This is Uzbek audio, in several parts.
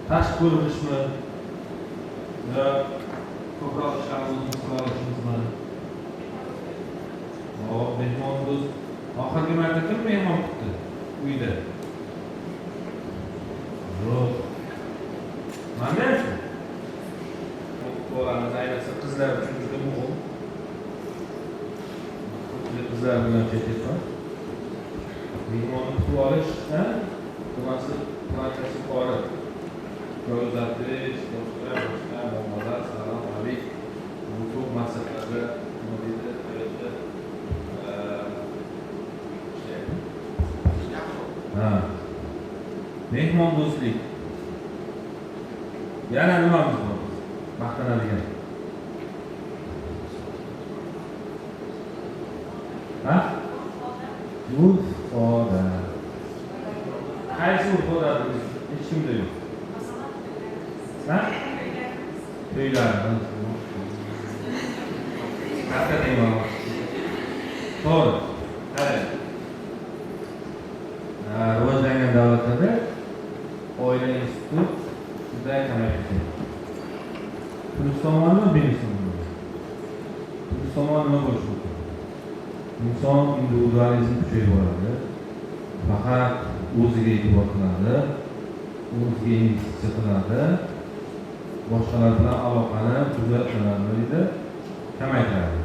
Tashqi ko'rinishmi yo ko'proq ishlarni o'zimiz qila olishimizmi? Hop, mehmondo'st. Oxirgi marta kim mehmon kutdi uyda? Yo'q. Manda ham shu. Bolamiz, ayniqsa qizlar uchun juda muhim. Ko'pchilik qizlar bilan ketyapman. Mehmonni kutib olish, ha? Nimasi qanchasi yuqori. Joy uzatish, boshqa boshqa muammolar, salom alik. Bu ko'p maqsadlarda, nima deydi, hayotda ishlaydi. Ha. Mehmondo'stlik. Yana nimamiz bor biz? Maqtanadigan. Ha? Urf odat. Qaysi urf odatimiz hech kimda yo'q? Ha? To'ylarimiz. Haqiqatan. To'g'ri. Qarang. Ha, rivojlangan davlatlarda oila instituti juda kamayib ketgan. Plyus tomonimi, minus tomonimi? Plyus tomoni nima bo'lishi mumkin? Inson individualizm kuchayib boradi. Faqat o'ziga e'tibor qiladi, o'ziga investitsiya qiladi, boshqalar bilan aloqani nima deydi, kamaytiradi.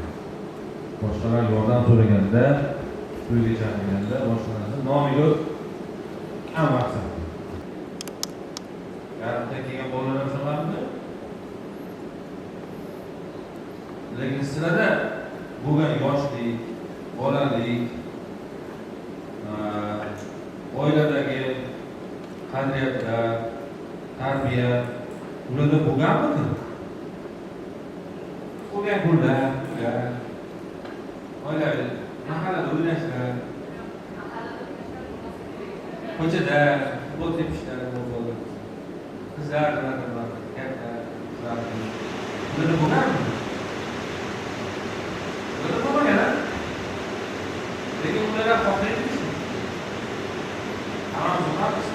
Boshqalar yordam so'raganda, to'yga chaqirganda, boshqa narsa nomiga kam maqsad. G'arbdan kelgan bolalar ham shunaqamidi? Lekin sizlarda bo'lgan yoshlik, bolalik, oiladagi qadriyatlar, tarbiya ularda bo'lganmidi? Bo'lgan kunlar, ular, oilaviy mahallada o'ynashlar, ko'chada futbol tepishlar, bozorda. Qizlar nimadir nimadir, katta qizlar. Ularda bo'lganmi? Ularda bo'lmagan, a? Lekin ular ham xohlaydimi shuni? Hammamiz uqamiz.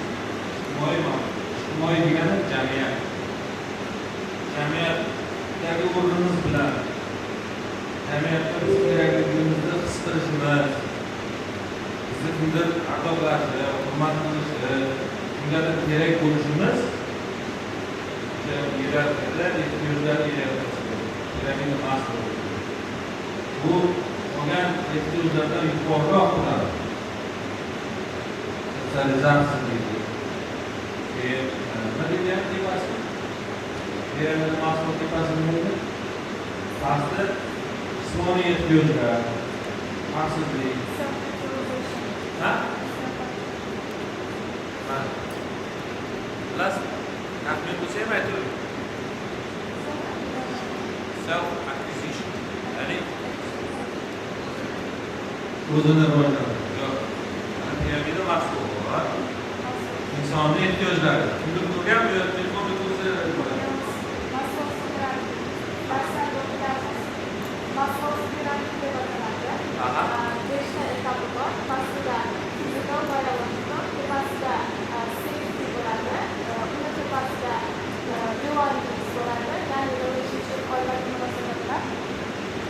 Ijtimoiy mavjud. Ijtimoiy degani jamiyat. Jamiyatdagi o'rnimiz bilan jamiyatda biz kerakligimizni his qilishimiz, bizni kimdir ardoqlashi, hurmat qilishi, kimgadir kerak bo'lishimiz o'sha iyerarxiyada ehtiyojlar iyerarxiyasi, piramida Maslow. Bu qolgan ehtiyojlardan yuqoriroq turadi. Sotsializatsiya deydi. Keyin nima deydi ham tepasi? Piramida Maslow tepasi nima deydi? Pasti jismoniy ehtiyojlar, xavfsizlik. Ha? Ha. Bilasizmi? Taxmin bo'lsa ham aytavering. Self acquisition. Ya'ni o'zini rivojlantirish. Yo'q. Mana piramida Maslow bor. Insonni ehtiyojlari. Kimdir ko'rganmi yo telefonda ko'rsa bo'ladi. Maslow's pyramid deb ataladi. Beshta etapi bor. Pastida physical, biological, tepasida safety bo'ladi. Uni tepasida belongings bo'ladi, ya'ni relationship, oilaviy munosabatlar.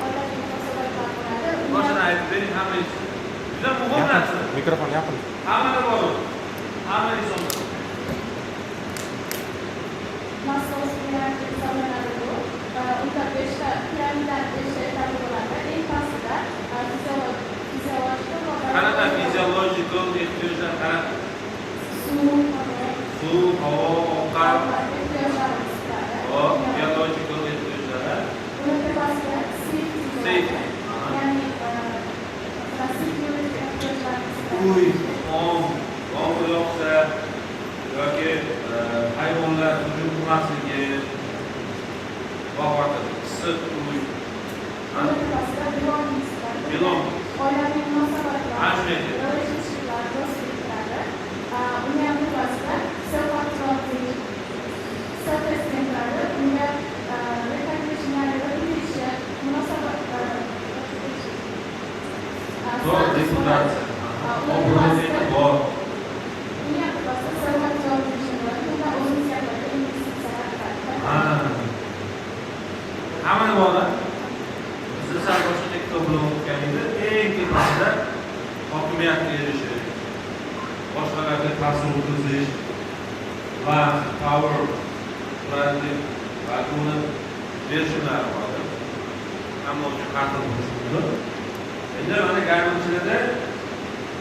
Oilaviy munosabatlar bo'ladi. Boshini aytib bering, hamma eshitsin. Juda muhim narsa. Mikrofon yaqin. Hammada bor u. Hamma insonda. Maslow's pyramid hisoblanadi bu. Unda beshta piramidani beshta etapi bo'ladi. Eng pastida fiziologik va Qanaqa fiziologik ehtiyojlar qanaqa? Suv, havo, Suv, havo, ovqat, ehtiyojlarimiz kiradi. Hop, biologik ehtiyojlar. Uni tepasida safety bo'ladi. Safety. Ya'ni masalan, security ehtiyojlarimiz kiradi. Uy, om, yomg'ir yoqsa yoki hayvonlar hujum qilmasligi va hokazo. Issiq uy. Ha? Uni tepasida belongings kiradi. Belongings. Oilaviy munosabatlar, Ha, shuni aytyapman. relationshiplar, do'stlik kiradi. Uni ham tepasida self actualization, self esteem kiradi. Unga recognition, ya'ni reputation, munosabat, reputation. To'g'ri, Status reputatsiya. bo'ladi. Uni Obro' tepasida e'tibor. Uni ham tepasida self actualization bo'ladi. Unda o'zimizga Dardona bizni sal boshqa kitob bilan o'qitgan edi. Eng tepasida hokimiyatga erishish, boshqalarga ta'sir o'tkazish va power turadi deb, balki uni versiyalari bordir. Hamma uchun har xil bo'lishi mumkin. Endi mana garmentchilarda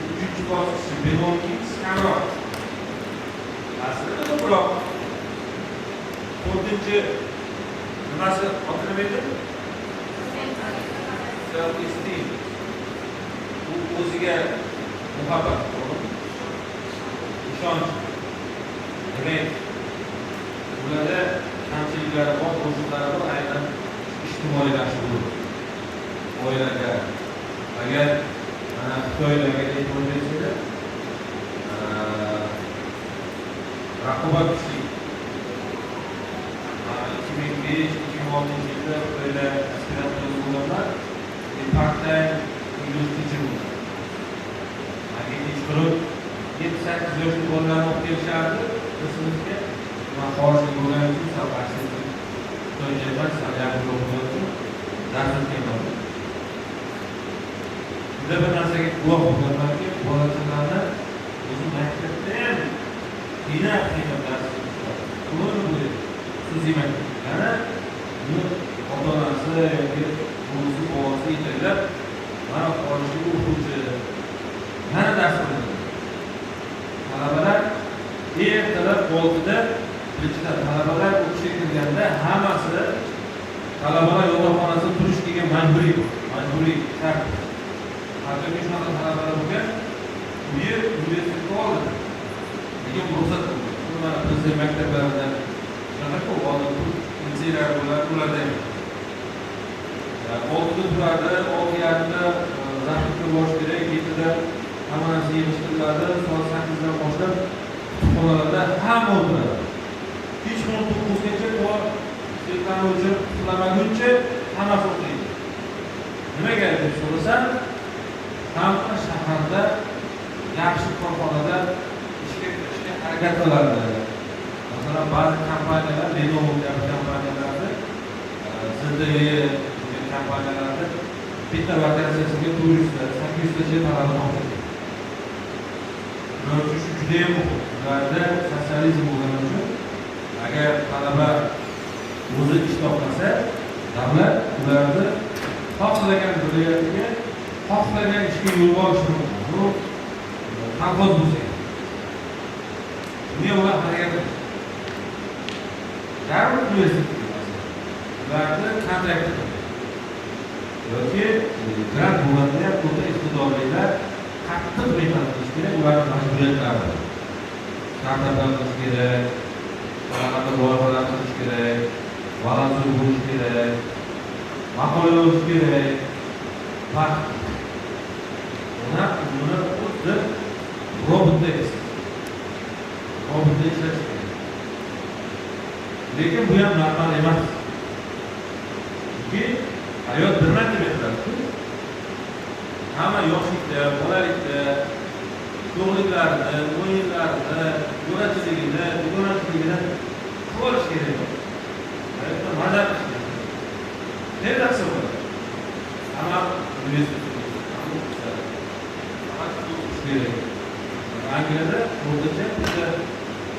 uchinchi bosqichi, belonging, kamroq. Aslida ko'proq. To'rtinchi nimasi, oti nima edi? Self esteem. Bu o'ziga muhabbat, to'g'rimi? Ishonch. Demak, ularda kamchiliklari bor, bo'shliqlari bor, aynan ijtimoiylashuv, oilaga. Agar mana Xitoylarga e'tibor bersanglar, raqobat kuchli. 2005-2006 yilda Xitoyda aspiranturada bo'lganlar, part time English teacher bo'lgan. Keyin kechqurun 7-8 yoshli bolalarni olib kelishardi bir sinfga. Man xorijlik bo'lganim uchun, sal aksentim xitoycha emas, sal yaqinroq bo'lgani uchun dars o'tganman. Unda bir narsaga guvoh bo'lganmanki, bolachalarni o'zi maktabda ham qiynab qiynab dars o'tishadi. Kun bo'yi xususiy maktab. Yana uni ota onasi yoki buvisi, bobosi yetaklab, mana xorijlik o'qituvchi yana dars qiladi. Talabalar ertalab 6da, birinchidan, talabalar o'qishga kirganda hammasi talabalar yotoqxonasida turish degan majburiy shart. Hattoki shunaqa talabalar bo'lgan, uyi universitetga oldi, lekin ruxsat bo'lgan. Bu mana prezident maktablarida shunaqa-ku, oldin litseylar bo'ladi, ularda ham 6da turadi, 6:30da завтрак ka borish kerak, 7da hamma narsa yig'ishtiriladi, soat 8dan boshlab kutubxonalarda hamma o'tiradi. Kechqurun 9gacha, to свет larni o'chirib uxlamaguncha hammasi o'qiydi. Nimaga deb so'rasam, hamma shaharda yaxshi korxonada ishga kirishga harakat qiladi. Masalan, ba'zi kompaniyalar, Lenovo kabi kompaniyalarni, ZTE degan kompaniyalarni bitta vakansiyasiga 400ta, 800tacha talaba topadi. Buning uchun shu judayam muhim. Ularda sotsializm bo'lgani uchun, agar talaba o'zi ish topmasa, davlat ularni xohlagan viloyatiga, xohlagan ishga yo'l olishi mumkin. Bu kolxoz bo'lsa ham. Bunga ular harakat qilishadi. Garvard universiteti, masalan, ularni kontrakti yoki grant bo'lganda ham o'ta iqtidorlilar qattiq mehnat qilish kerak, ularni majburiyatlari bor. Startaplar qilish kerak, qanaqadir loyihalar qilish kerak, volontyor bo'lish kerak, maqola yozish kerak. Vaqt. Uni xuddi robotdek, robotda ishlash kerak. Lekin bu ham normal emas. Chunki hayot bir marta beriladi-ku. Hamma yoshlikda, bolalikda sho'xliklarini, o'yinlarini, jo'rachiligini, dugonachiligini qilib olish kerak. Hayotda maza qilish kerak. Qayerda qilsa bo'ladi? Hamma universitetga, hamma o'qisa, faqat o'qish kerak. Angliyada o'rtacha bitta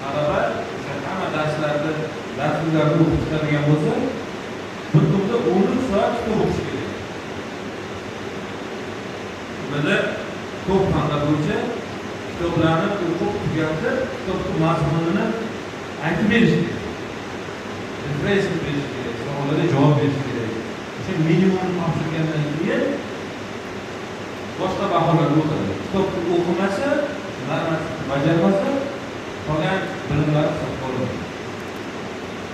talaba o'sha hamma darslarni, darsliklarni o'qib chiqadigan bo'lsa, bir kunda 13 soat kitob o'qish kerak. Ularda ko'p fanlar bo'yicha kitoblarni o'qib tugatib, kitobni mazmunini aytib berish kerak. Referens qilib berish kerak, savollarga javob berish kerak. O'sha minimum topshirgandan keyin boshqa baholarga o'tadi. Kitobni o'qimasa, normativni bajarmasa, qolgan bilimlar hisobga olinadi.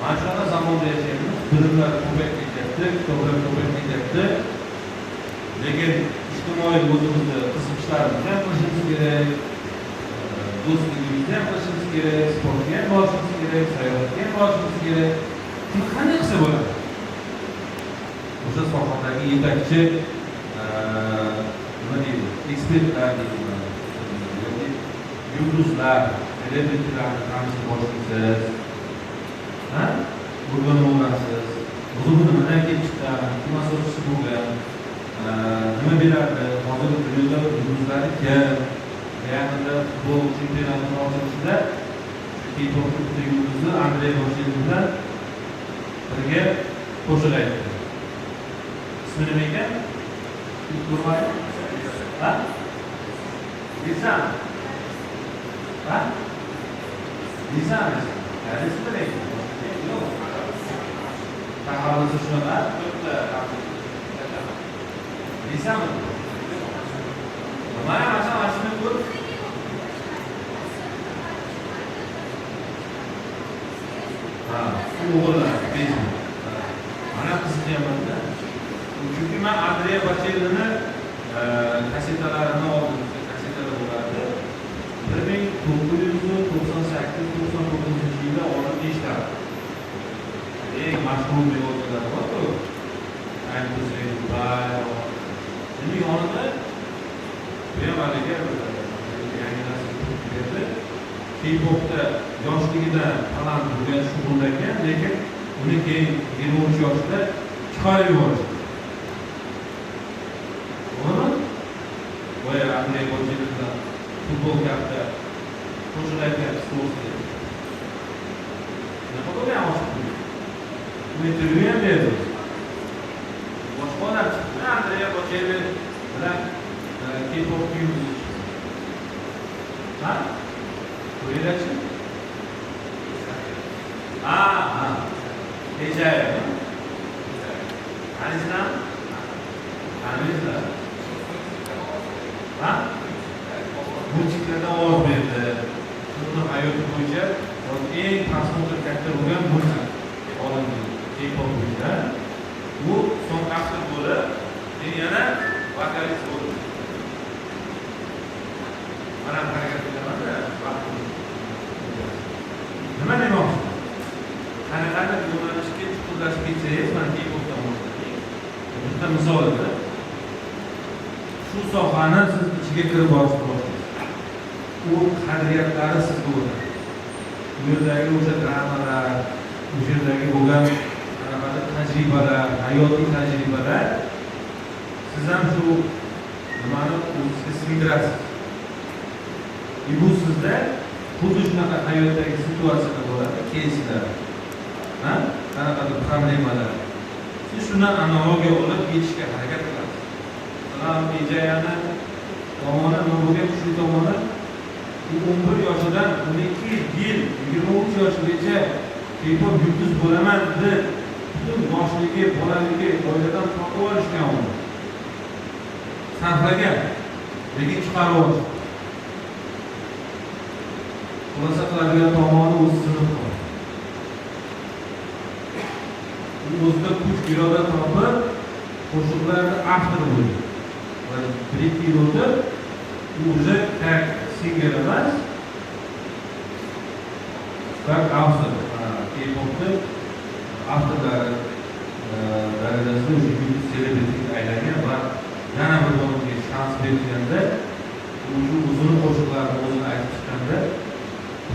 Mana shunaqa zamonda yashaymiz. Bilimlar ko'payib ketyapti, kitoblar ko'payib ketyapti. Lekin ijtimoiy o'zimizni qiziqishlarimizni ham qilishimiz kerak, do'stligimizni ham qilishimiz kerak, sportga ham borishimiz kerak, sayohatga ham borishimiz kerak. Shuni qanday qilsa bo'ladi? O'sha sohadagi yetakchi, nima deydi, ekspertlar deydi yoki yulduzlar, selebritilarni tanishni boshlaysiz, ha? O'rganib olasiz. O'zi bu nimadan kelib chiqqan? K-pop bitta yulduzi Andrey Bocelli bilan birga qo'shiq aytdi. Ismi nima ekan? Ko'rmadingmi? Ha? Lisa. Ha? Lisa. Ismi nima? Yo'q. Taxallusi shunaqa, to'rtta. Lisami? Mana mana shuni ko'rib. Ha, o'g'illar, bezmi. Mana qiziqyapman-da. Chunki men Andrea Bocelli'ni kasetalarini oldim. Kasetalar bo'lardi. 1998-99 yilda olib eshitardi. Eng mashhur melodiyalar bor-ku. I'm to say goodbye. Endi yonida bu ham haligi yangi narsa berdi. K-popda yoshligidan talant bo'lgan, shug'ullangan, lekin uni keyin 23 yoshida chiqarib yuborishdi. To'g'rimi? Boya Andrey Bocelli bilan futbol katta qo'shiq aytyapti to'g'risida. Nima bo'lgan ochiq? U intervyu ham berdi. Boshqa odam chiqdi. Andrea Bocelli bilan K-pop yulduzi chiqdi. Ha? Ko'ringlarchi? Ha, ha. Ejayev. Taniysizlarmi? Taniysizlar. Ha? Multiklardan ovoz berdi. Uni hayoti bo'yicha eng просмотр katta bo'lgan multik olindi K-pop bo'yicha. Bu song автор bo'lib, keyin yana vokalist bo'ldi. Mana harakat qilaman-da, nima demoqchiman? Qanaqadir yo'nalishga chuqurlashib ketsangiz, mana K-popdan boshladik. Bitta misol edi. Shu sohani siz ichiga kirib borishni boshlaysiz. U qadriyatlari sizga o'tadi. U yerdagi o'sha dramalar, o'sha yerdagi bo'lgan qanaqadir tajribalar, hayotiy tajribalar, siz ham shu nimani o'zingizga singdirasiz. Bu sizda xuddi shunaqa hayotdagi situatsiyalar bo'ladi, keyslar, ha? Qanaqadir problemalar. Siz shundan analogiya olib yechishga harakat qilasiz. Masalan, Ijayani tomoni nima bo'lgan kuchli tomoni, u 11 yoshidan 12 yil, 23 yoshgacha K-pop yulduz bo'laman deb butun yoshligi, bolaligi oiladan tortib olishgan uni. Sarflagan, lekin chiqarib olishgan. Xulosa qiladigan tomoni o'zi sinib qoldi. U o'zida kuch, iroda topib, qo'shiqlarni avtori bo'ldi. Va 1-2 yil o'tib, u уже как singer emas, как автор, K-popni avtorlari darajasida o'sha yulduz selebritiga aylangan va yana bir bor unga shans berilganda, u o'zini qo'shiqlarini o'zini aytib chiqqanda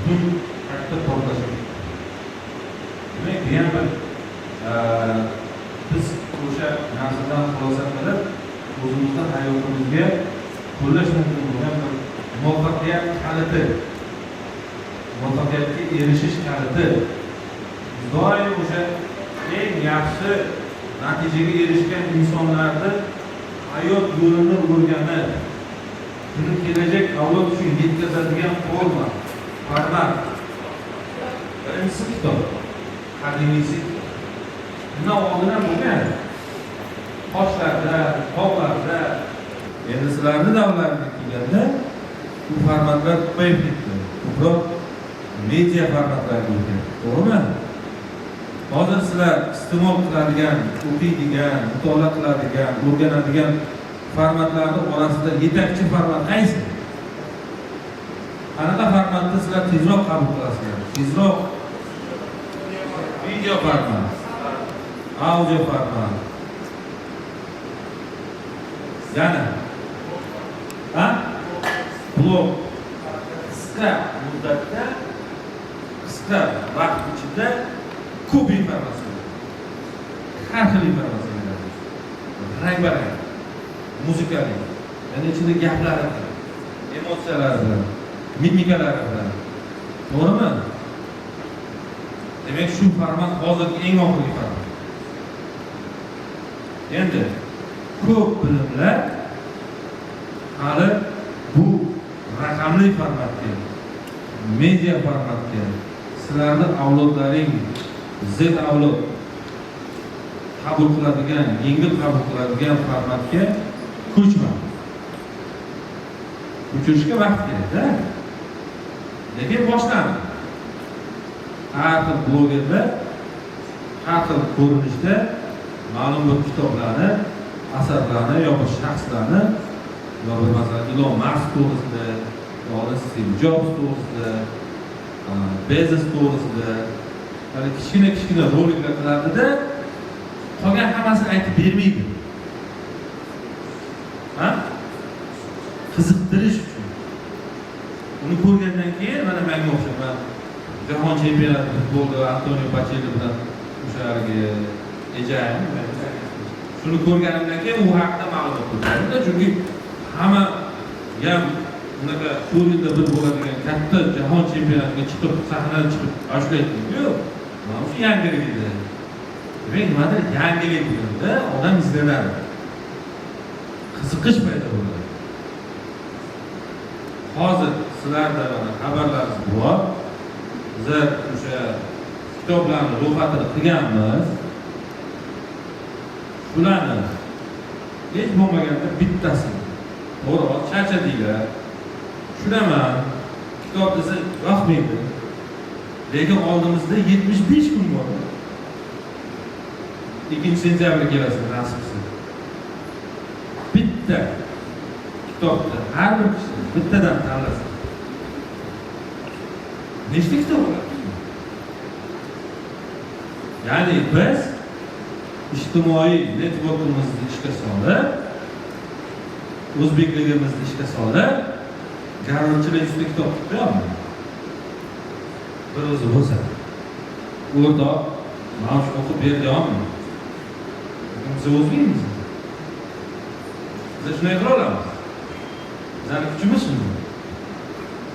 butun katta portlashga ketdi. Demak, bu ham bir biz o'sha narsadan xulosa qilib, o'zimizni hayotimizga qo'llash mumkin bo'lgan bir muvaffaqiyat kaliti, muvaffaqiyatga erishish kaliti. Doim o'sha eng yaxshi natijaga erishgan insonlarni hayot yo'lini o'rganib, buni kelajak avlod uchun yetkazadigan forma, format. Birinchisi kitob, qadimiysi. Bundan oldin ham bo'lgan. Toshlarda, tog'larda, endi sizlarni davrlaringga kelganda bu formatlar ko'payib ketdi. Ko'proq media formatlarga o'tgan. To'g'rimi? Hozir sizlar iste'mol qiladigan, o'qiydigan, mutolaa qiladigan, o'rganadigan formatlarning orasida yetakchi format qaysi? Qanaqa formatni sizlar tezroq qabul qilasizlar? Tezroq video format, audio format. Yana ha? Blog. Qisqa muddatda, qisqa vaqt ichida ko'p informatsiya beradi. Har xil informatsiya beradi. Rang-barang, muzikali, ya'ni ichida gaplari bilan, emotsiyalari bilan, mimikalari bilan. To'g'rimi? Demak, shu format hozirgi eng oxirgi format. Endi ko'p bilimlar hali bu raqamli formatga, media formatga, sizlarni avlodlaring Z avlod qabul qiladigan, yengil qabul qiladigan formatga ko'chmadi. Ko'chirishga vaqt kerak-da. Lekin boshlandi. Har xil blogerlar har xil ko'rinishda ma'lum bir kitoblarni, asarlarni yo bir shaxslarni, yo bir masalan Ilon Mask to'g'risida, yo Steve Jobs to'g'risida, Bezos to'g'risida hali kichkina-kichkina roliklar qiladida, qolgan hammasini aytib bermaydi. Ha? Qiziqtirish uchun. Uni ko'rgandan keyin mana menga o'xshab, man jahon chempionati futbolda Antonio Pachelli bilan o'sha haligi Ejayim, shuni ko'rganimdan keyin u haqida ma'lumot to'pladim. Chunki hamma ham unaqa 4 yilda bir bo'ladigan katta jahon chempionatiga chiqib, sahnaga chiqib ashula aytmaydi-yu. Mana shu yangilik edi. Demak, nimadir yangilik deganda odam izlanadi. Qiziqish paydo bo'ladi. Hozir sizlarda mana xabarlaringiz bor. Bizlar o'sha kitoblarni ro'yxatini qilganmiz. Shularni hech bo'lmaganda bittasini. To'g'ri, hozir charchadinglar. Tushunaman. Kitob desa yoqmaydi. Lekin oldimizda 75 kun bor. 2 sentyabr kelasi nasib qilsa. Bitta kitobni har bir kishi bittadan tanlasin. Nechta kitob bo'ladi? Ya'ni biz ijtimoiy networkimizni ishga solib, o'zbekligimizni ishga solib, garvardchilar 100ta kitob qo'yapmi? Bir o'zi bo'lsa. O'rtoq, mana shu o'qib ber deyapmi? Lekin biz o'zbekmiz. Biz shunday qila olamiz. Bizani kuchimiz shunda.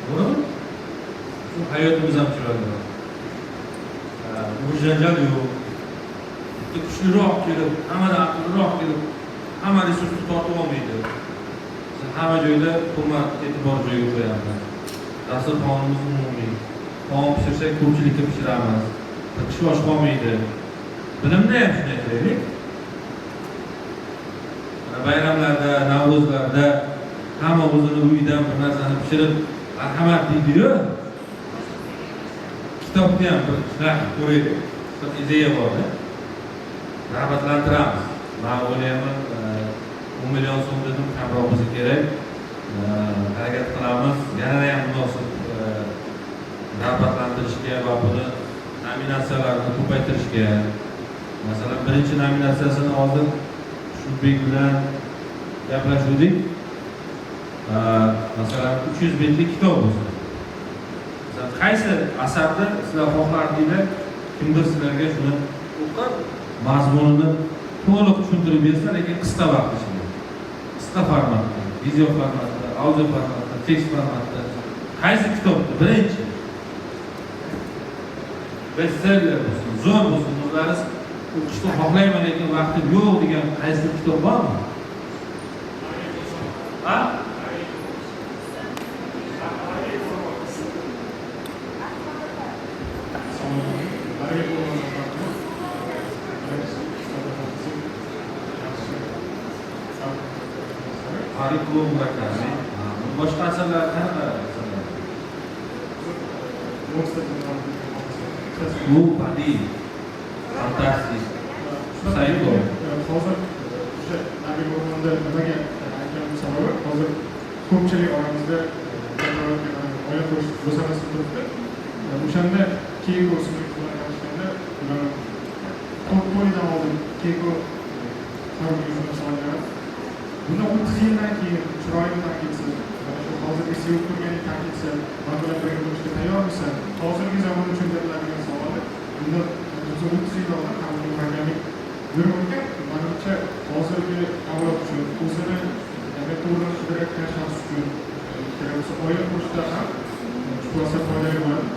To'g'rimi? Shu hayotimiz ham chiroyli. Urush janjal yo'q. Bitta kuchliroq kelib, hammadan aqlliroq kelib, hamma resursni tortib olmaydi. Biz hamma joyda hurmat, e'tibor joyiga qo'yamiz. Dasturxonimiz umumiy. Taom pishirsak ko'pchilikka pishiramiz. Bir kishi och qolmaydi. Bilimda ham shunday qilaylik. Mana bayramlarda, Navro'zlarda hamma o'zini uyidan bir narsani pishirib, marhamat deydi-yu. Kitobni ham bir shunaqa qilib ko'raylik. Bir ideya bor-da. Rag'batlantiramiz. Men o'ylayman, 10 million so'm dedim, kamroq bo'lsa kerak. Harakat qilamiz, yanada ham munosib rag'batlantirishga va buni nominatsiyalarni ko'paytirishga. Masalan, birinchi nominatsiyasini hozir Xushnudbek bilan gaplashuvdik. Masalan, 300 betlik kitob bo'lsa. Masalan, qaysi asarni sizlar xohlardinglar, kimdir sizlarga shuni o'qib, mazmunini to'liq tushuntirib bersa, lekin qisqa vaqt ichida. Qisqa formatda, video formatda, audio formatda, tekst formatda. Qaysi kitobni birinchi bestseller bo'lsin, zo'r bo'lsin, o'zlaringiz o'qishni xohlayman, lekin vaqtim yo'q degan qaysi kitob bormi? Ha? Haruki Murakami. Boshqa asarlar qanaqa asarlar? Bu badiiy, fantastik, psycho. Hozir o'sha Nabiy O'rmonda nimaga aytganim sababi, hozir ko'pchilik oramizda oila qurish ro'zanasi turibdi. O'shanda Keiko ismli bilan tanishganda, ular to'ydan oldin Keiko Haruki savol beradi. Bundan 30 yildan keyin chiroyim tark etsa, mana shu hozirgi sevib turganing tark etsa, man bilan birga bo'lishga tayyormisan? Hozirgi zamon uchun beriladigan savolni bundan 30 yil oldin Haruki Murakami berib o'tgan. Manimcha, hozirgi avlod uchun, o'zini jamiyatda o'rnini qidirayotgan shaxs uchun, kerak bo'lsa oila qurishda ham shu rosa foydali bo'ladi.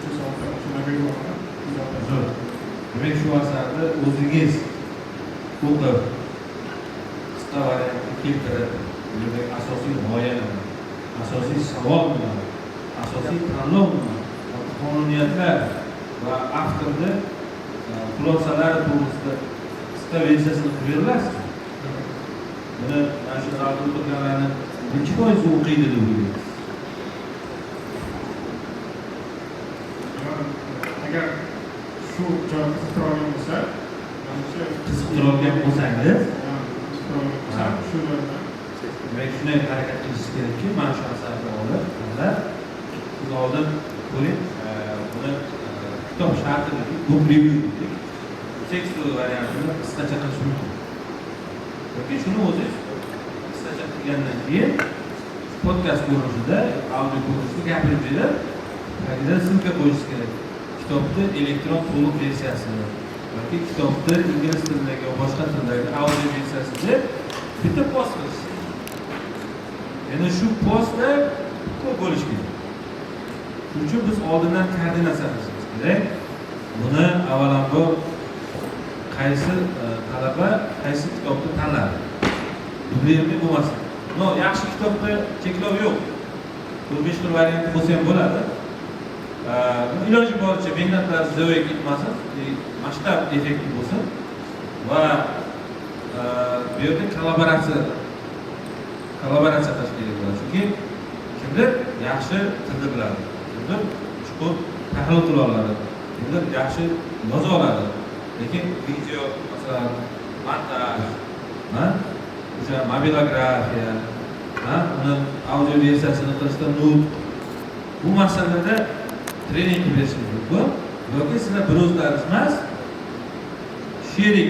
Shu sababdan shu Nabiy O'rmonni Demak, shu asarni o'zingiz o'qib, qisqa variantga keltirib, demak, asosiy g'oya nima, asosiy savol nima, asosiy tanlov nima, va qonuniyatlar va avtorni xulosalari to'g'risida qisqa versiyasini qilib berilasiz. Buni mana shu zalda o'tirganlarni nechi foizi o'qiydi deb o'ylaysiz? Agar shu joy qiziqtira olgan bo'lsa, manimcha Qiziqtirolgan bo'lsangiz, qiziqtira olgan bo'lsa, shu joyda demak, shunday harakat qilishingiz kerakki, mana shu asarni olib, tanlab, siz oldin ko'ring, buni kitob sharti dedik, book review dedik. Текстовый variantini qisqacha qilish mumkin. Yoki shuni o'zingiz qisqacha qilgandan keyin podkast ko'rinishida, audio ko'rinishida gapirib berib, tagida ссылка qo'yishingiz kerak. Kitobni elektron to'liq versiyasi yoki kitobni ingliz tilidagi va boshqa tildagi audio versiyasi deb bitta post qilish. Endi shu postlar ko'p bo'lishi kerak. Shuning uchun biz oldindan koordinatsiya qilishimiz kerak. Buni avvalambor qaysi talaba qaysi kitobni tanladi. Дублирование bo'lmasin. Но, yaxshi kitobda cheklov yo'q. 4-5 xil varianti bo'lsa ham bo'ladi. Iloji boricha mehnatlar zo'ya ketmasin, masshtab effekti bo'lsin va bu yerda kollaboratsiya qilish kerak bo'ladi. Chunki kimdir yaxshi tilni biladi, kimdir chuqur tahlil qila oladi, kimdir yaxshi yoza oladi. Lekin video, masalan, montaj, ha, o'sha mobilografiya, ha, uni audio versiyasini qilishda nutq, bu masalada trening qilib berishingiz mumkin yoki sizlar bir o'zlaringiz emas, sherik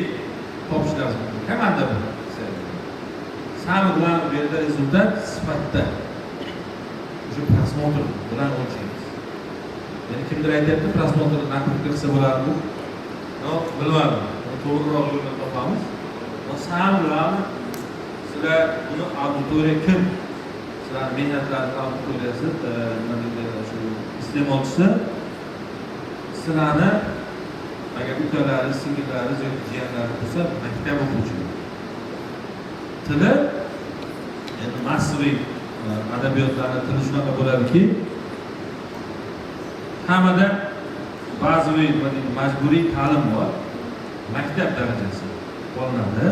topishlaringiz mumkin. Komanda bu. Самое главное bu yerda результат sifatda. O'sha просмотр bilan o'lchaymiz. Ya'ni kimdir aytyapti, просмотр накрутка qilsa bo'lardi bu. Но, bilmadim. Uni to'g'riroq yo'lini topamiz. Но самое главное, sizlar buni auditoriya kim? Sizlarni mehnatlarni auditoriyasi, nima deydi, shu iste'molchisi sizlarni agar ukalaringiz, singillaringiz yoki jiyanlaringiz bo'lsa, maktab o'quvchilari. Tili endi массовый adabiyotlarni tili shunaqa bo'ladiki, hammada bazaviy, nima deydi, majburiy ta'lim bor. Maktab darajasi olinadi.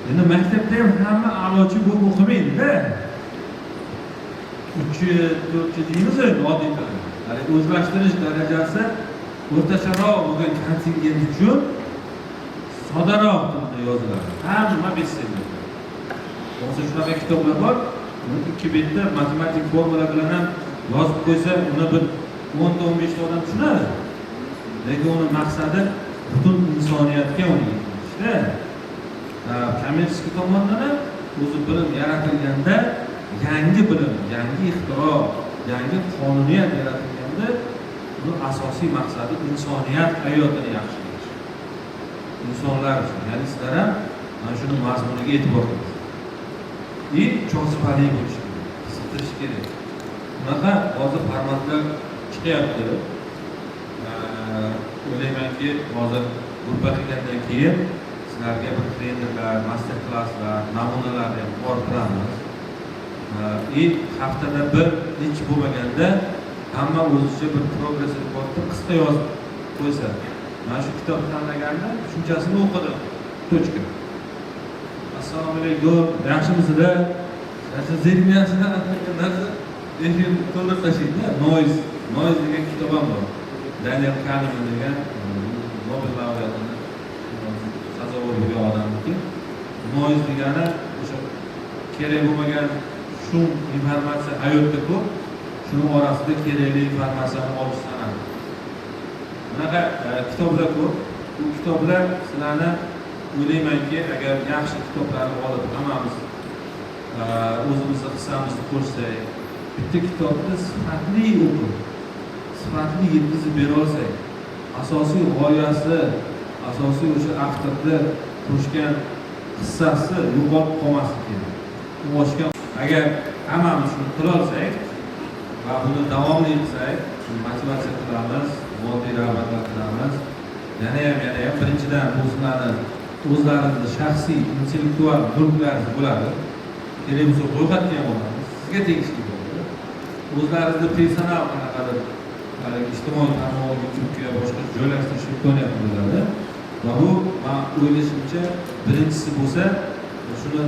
Endi maktabda ham hamma a'lochi bo'lib o'qimaydi-da. Uchi, to'rtchi deymiz endi oddiy tilda. Haligi o'zlashtirish darajasi o'rtacharoq bo'lgan kontingent uchun soddaroq tilda yoziladi. Hamma bestseller. Bo'lmasa shunaqa kitoblar bor, uni ikki betda matematik formula bilan ham yozib qo'ysa, uni bir 10 ta 15 ta odam tushunadi. Lekin uni maqsadi butun insoniyatga uni yetkazishda. Коммерческий tomondan ham o'zi bilim yaratilganda, yangi bilim, yangi ixtiro, yangi qonuniyat yaratilganda, uni asosiy maqsadi insoniyat hayotini yaxshilash. Insonlar uchun, ya'ni sizlar ham mana shuni mazmuniga e'tibor qilasiz. И jozibali bo'lishi kerak, qiziqtirish kerak. Bunaqa hozir formatlar chiqyapti. O'ylaymanki, hozir gruppa qilgandan keyin sizlarga bir trenerlar, master klasslar, namunalarni ham borib turamiz. И haftada bir hech bo'lmaganda hamma o'zicha bir progress reportni qisqa yozib qo'ysa, mana shu kitobni tanlaganda shunchasini o'qidim. Точка. Assalomu alaykum, yaxshimisizlar? Yaxshi zerikmayapsizlar, narsa efirni to'ldirib tashlaydi. Noise, Noise degan kitob ham bor. Daniel Kahneman degan Nobel laureatini sazovor bo'lgan odamniki. Noise degani o'sha kerak bo'lmagan шум informatsiya hayotda ko'p, shuni orasida kerakli informatsiyani olish san'ati. Bunaqa kitoblar ko'p. Bu kitoblar sizlarni, o'ylaymanki, agar yaxshi kitoblarni olib hammamiz o'zimizni hissamizni qo'shsak, bitta kitobni sifatli o'qib, sifatli yetkazib bera olsak, asosiy g'oyasi, asosiy o'sha avtorni qo'shgan hissasi yo'qolib qolmasligi kerak. U ochgan, agar hammamiz shuni qila olsak va buni davomli qilsak, shuni motivatsiya qilamiz, moddiy rag'batlantiramiz. Yana ham birinchidan, bu sizlarni o'zlaringizni shaxsiy intellektual mulklaringiz bo'ladi. Kerak bo'lsa, ro'yxatga ham olamiz, sizga tegishli bo'ladi. O'zlaringizni personal qanaqadir haligi ijtimoiy tarmoq, YouTubega, boshqa joylashtirish imkoniyati bo'ladi. Va bu, man o'ylashimcha, birinchisi bo'lsa, shuni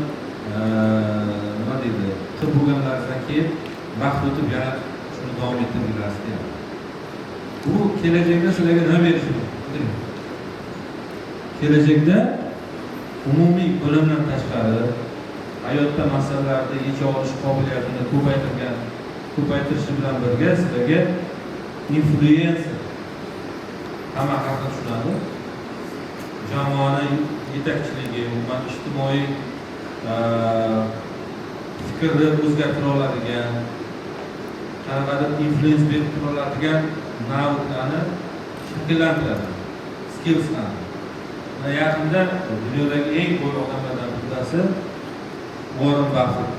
nima deydi, qilib bo'lganlaringizdan keyin vaqt o'tib yana shuni davom ettirgilaringiz keladi. Bu kelajakda sizlarga nima berishi mumkin? Kelajakda umumiy bilimdan tashqari hayotda masalalarni yecha olish qobiliyatini ko'paytirishi bilan birga sizlarga inflyuenser, hamma har xil tushunadi, jamoani yetakchiligi, umuman ijtimoiy fikrni o'zgartira oladigan, qanaqadir influence berib tura oladigan навык larni shakllantiradi, skillslarni. Mana yaqinda dunyodagi eng boy odamlardan bittasi Uorren Baffet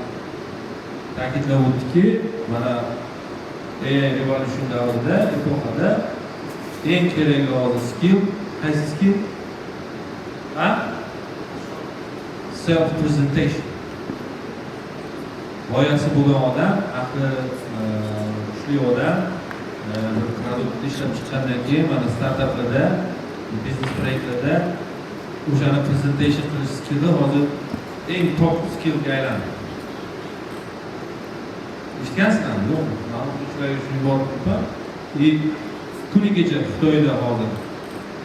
ta'kidlab o'tdiki, mana AI revolution davrida, epoxada eng kerakli hozir skill qaysi skill? Ha, self presentation. G'oyasi bo'lgan odam, aqli kuchli odam bir продукт ni ishlab chiqqandan keyin, mana startaplarda, biznes proyektlarda o'shani presentation qilish skilli hozir eng top skillga aylandi. Eshitgansizlarmi, yo'qmi? Man o'qituvchilarga shuni yuborib turibman. И kuni kecha Xitoyda hozir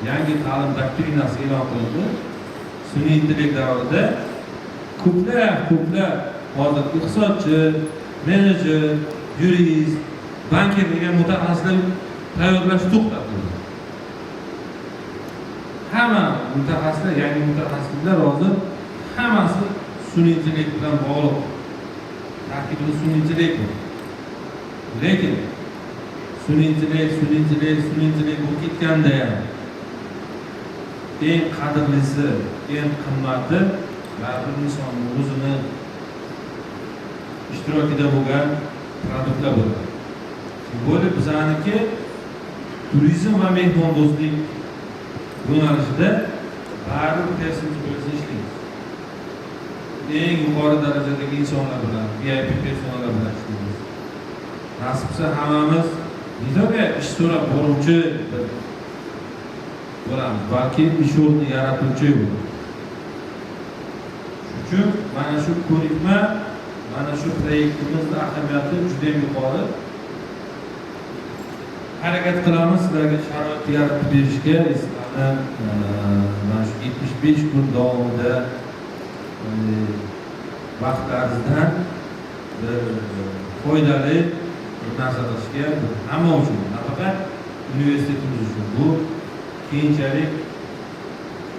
yangi ta'lim doktrinasi e'lon qilindi. Sun'iy intellekt davrida ko'plab hozir iqtisodchi, menejer, yurist, bankir degan mutaxassislar tayyorlash to'xtatildi. Hamma mutaxassislar, yangi mutaxassislar hozir hammasi sun'iy intellekt bilan bog'liq, tarkibida sun'iy intellekt bor. Lekin sun'iy intellekt bo'lib ketganda ham eng qadrlisi, eng qimmati baribir insonni o'zini ishtirokida bo'lgan продукт lar bo'ladi. Тем более bizaniki turizm va mehmondo'stlik yo'nalishida baribir person to person ishlaymiz. Eng yuqori darajadagi insonlar bilan, VIP personalar bilan ishlaymiz. Nasib qilsa, hammamiz не только ish so'rab boruvchi bir bo'lamiz, balki ish o'rni yaratuvchi bo'lamiz. Shuning uchun mana shu ko'nikma, mana shu proyektimizni ahamiyati juda yuqori. Harakat qilamiz sizlarga sharoit yaratib berishga. Sizlarni mana shu 75 kun davomida vaqtlaringizdan bir foydali bir narsa qilishga, bir hamma uchun, nafaqat universitetimiz uchun, bu keyinchalik